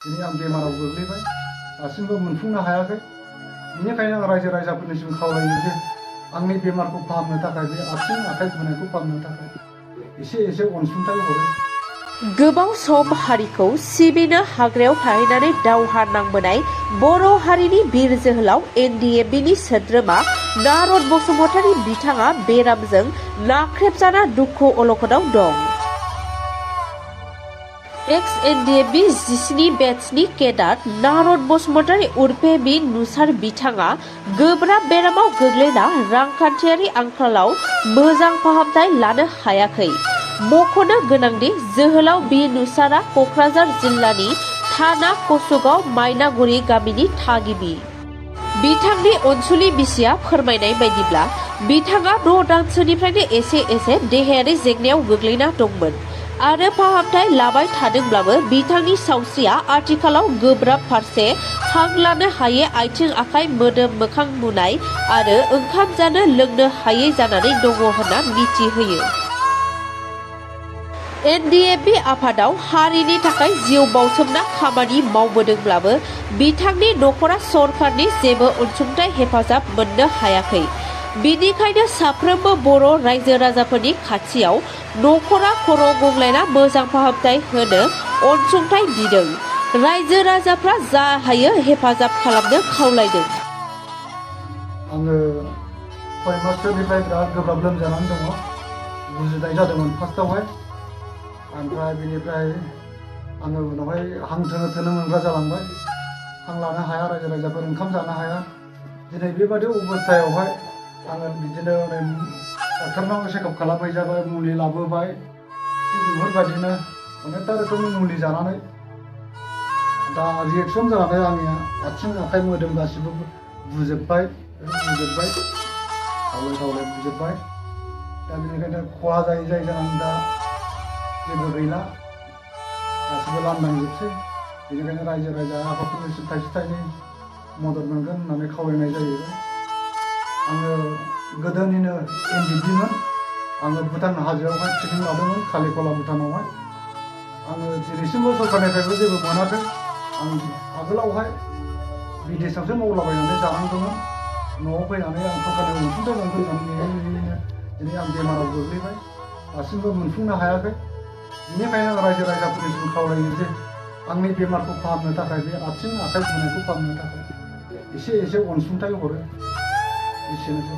दिनै आं बेमाराव गोग्लैबाय दासिमबो मोनफुंनो हायाखै बेनिखायनो आं रायजो राजाफोरनिसिम खावलायो जे आंनि बेमारखौ फाहामनो थाखाय बे आथिं आखाइ बुनायखौ फाहामनो थाखाय एसे अनसुंथाइ हरो। गोबाव सम हारिखौ सिबिनो हाग्रायाव थाहैनानै दावहा नांबोनाय बर' हारिनि बिर जोहोलाव NDFB सोद्रोमा नारद बसुमतारी बिथाङा बेरामजों नाख्रेबजाना दुखु अलखदाव दं। एक्स NDFB 17 बेट्सनि केडार नारद बसुमतारी उर्फे बि नुसार बिथाङा गोब्राब बेरामाव गोग्लैना रांखान्थियारि आंखालाव मोजां फाहामथाय लानो हायाखै। मख'नो गोनांदि जोहोलाव बि नुसारा क'क्राझार जिल्लानि थाना कसुगाव मायनागुरि गामिनि थागिबि। बिथांनि अनसुलि बिसिया फोरमायनाय बायदिब्ला बिथाङा 6 दानसोनिफ्रायनो एसे देहायारि जेंनायाव गोग्लैना दंमोन आरो फाहामथाय लाबाय थादोंब्लाबो बिथांनि सावस्रिया आथिखालाव गोब्राब फारसे हां लानो हायै आथिं आखाइ मोदोम मोखां बुनाय आरो ओंखाम जानो लोंनो हायै जानानै दङ होनना मिथिहोयो। NDFB आफादाव हारिनि थाखाय जिउ बाउसोमना खामानि मावबोदोंब्लाबो बिथांनि नखरा सरकारनि जेबो अनसुंथाइ हेफाजाब मोननो हायाखै। बिनिखायनो साफ्रोमबो बर' रायजो राजाफोरनि खाथियाव नखरा खर' गंग्लायना मोजां फाहामथाय होनो अनसुंथाइ बिदों। रायजो राजाफ्रा जा हायो हेफाजाब खालामनो खावलायदों। आङो 6 मासनिफ्राय बिराद गोब्राब लोमजानानै दङ। गुजुनाय जादोंमोन फार्स्टआवहाय, ओमफ्राय बिनिफ्राय आङो उनावहाय हां थोनो मोनग्रा जालांबाय। हां लानो हाया, रायजो राजाफोर ओंखाम जानो हाया। दिनै बेबादि अबस्थायावहाय आङो बिदिनो डाक्टारनाव चेकआप खालामहैजाबाय, मुलि लाबोबाय। थिग बेफोरबायदिनो अनेकथा रोखोमनि मुलि जानानै दा रिएक्सन जानानै आंनि आथिं आखाइ मोदोम गासिबो बुजोब्बाय। खावलाय बुजोब्बाय। दा बेनिखायनो खहा जायै जानानै दा जेबो गैला, गासिबो लांदांजोबसै। बेनिखायनो रायजो राजा आफादफोरनिसिम थाइसे थाइनै मदद मोनगोन होननानै खावलायनाय जायो। आङो गोदोनिनो NDFB-मोन। आङो भुटान हाजोआवहाय ट्रेनिं लादोंमोन, कालिखला भुटानावहाय। आङो दिनैसिमबो सरकारनिफ्रायबो जेबो मोनाखै। आं आगोलावहाय बिदेशआवसो मावलाबायनानै जानांदोंमोन। न'आव फैनानै आं सरकारनि अनसुंथाइ मोनगोन होननानै नेयैनो दिनै आं बेमाराव गोग्लैबाय, दासिमबो मोनफुंनो हायाखै। बेनिखायनो आं रायजो राजाफोरनिसिम खावलायो जे आंनि बेमारखौ फाहामनो थाखाय, बे आथिं आखाइ बुनायखौ फाहामनो थाखाय एसे अनसुंथाइ हरो। एसेनोसै।